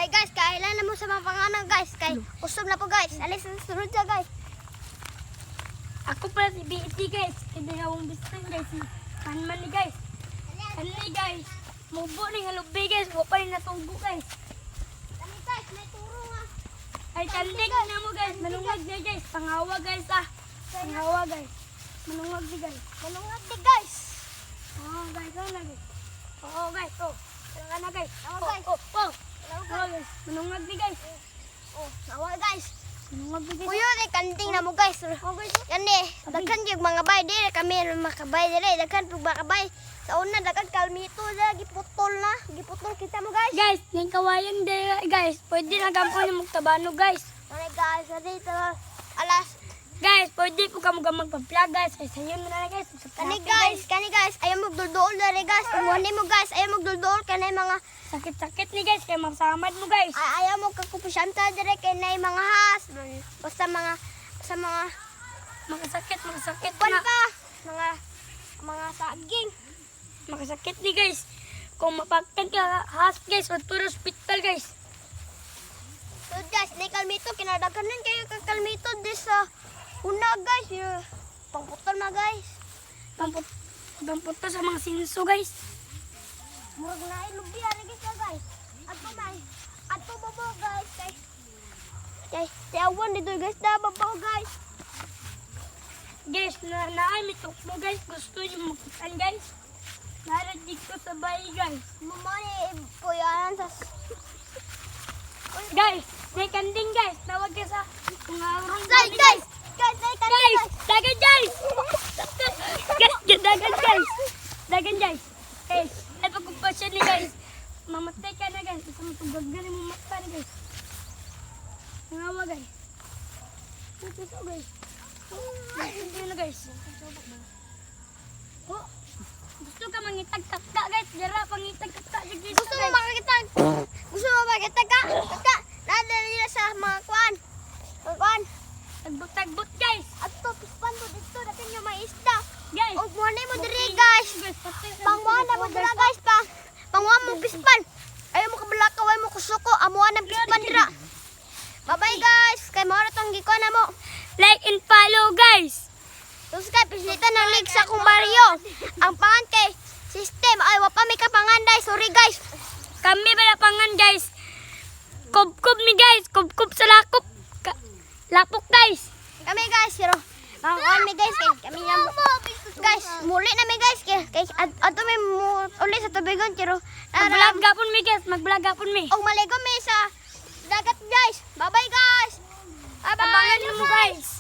Kani guys, kailan na mo sa mga panganak, guys. Kay usob na po, guys. Alis sa sunod siya, guys. Ako pala si BET, guys. Kaya nga akong best friend, guys. Si Panman ni guys. Kani, guys. Mubo ni nga lubi, guys. Wa pa ni natugo, guys. Kani guys, may turo nga. Ay, kanding na mo, guys. Manungag niya, guys. Pangawa, guys, ah. Pangawa, guys. Manungag ni guys. Manungag di, guys. Oo, guys. Oo na, guys. Oo, guys. Oh. Tara na, guys. Oo, Oh, guys. oh. Hello, Oo, guys. guys. Manungag ni guys. Oh, nawa, guys. Manungag ni guys. Kuyo ni kanding na mo, guys. Oo, guys. Kani, daghan yung mga bay dire kami makabay dire, daghan pug makabay. Sa una daghan kalmito na giputol na, giputol kita mo, guys. Guys, ning kawayan dira, guys. Pwede na gampo ni magtabano, guys. Kani guys, dito alas. Guys, pwede po kamo magpa-vlog, guys. Ay, sayo na na, guys. Sa Kani guys, kani guys, ayaw magdulduol dere, guys. Umuhani mo, guys, ayaw magdulduol kanay mga Sakit-sakit ni guys, kaya masamad mo, guys. ay, ayaw mo kakupusyanta dere kay nay mga has. Basta mga sa mga Makasakit, makasakit kwan na. pa, mga saging. Makasakit ni guys. Kung mapagtan ka, has guys, o to hospital, guys. So guys, ni kalmito kinadaghanan kayo ka kalmito this sa una, guys. Yung pangputol na, guys. Pamput, sa mga sinso, guys. Murag na ay lubi ari guys na, guys. Adto may adto babaw, guys, kay kay tiawan dito, guys, na babaw, guys. Guys, na naay may tukmo, guys. Gusto niyo makitaan, guys. Narad dito sa bahay, guys. Mumani puyanan sa Guys, may kanding, guys. Tawag ka sa mga urong. Guys, guys. Guys, ay kani, Guys, guys. dagan, guys. Guys, dagan, guys. Dagan, guys. Guys, ay pagkumpasya ni guys. Mamatay ka na, guys. Isa matugag gani mo mata ni guys. Nangawa, guys. Ito so, guys. Hindi na, guys. Oh, gusto ka mangitag takta, guys. Dira pangitag takta guys. Gusto mo makakita? Gusto mo makakita ka? Kaka, nada nila sa mga kuan. Mga kuan. Tagbot-tagbot, guys. Adto pispan to dito dakan yung mga isda. Guys. Og mo mo diri, guys. Guys, patay na. Pangmuha na mo dira, guys, pa. Pangmuha mo pispan. Ayaw mo kabalaka, ayaw mo kusuko, amuha ng pispan dira. Bye-bye, guys. Kay mao ra tong gikuan na mo. Like and follow, guys. Subscribe, pislitan ng link sa akong baryo. Ang pangan kay system ay wa pa may kapanganday. Sorry, guys. Kami bala pangan, guys. Kubkub mi, guys. Kubkub sa lakop. Lapok, guys. Kami, guys, pero pangkuan mi, guys, kay kami na guys, muli na mi, guys, kay kay adto mi mo uli sa tubigon pero Mag-vlog gapon mi, guys. Mag-vlog gapon mi. og maligo mi sa dagat, guys. Bye-bye, guys. Bye-bye. Abangan mo, guys.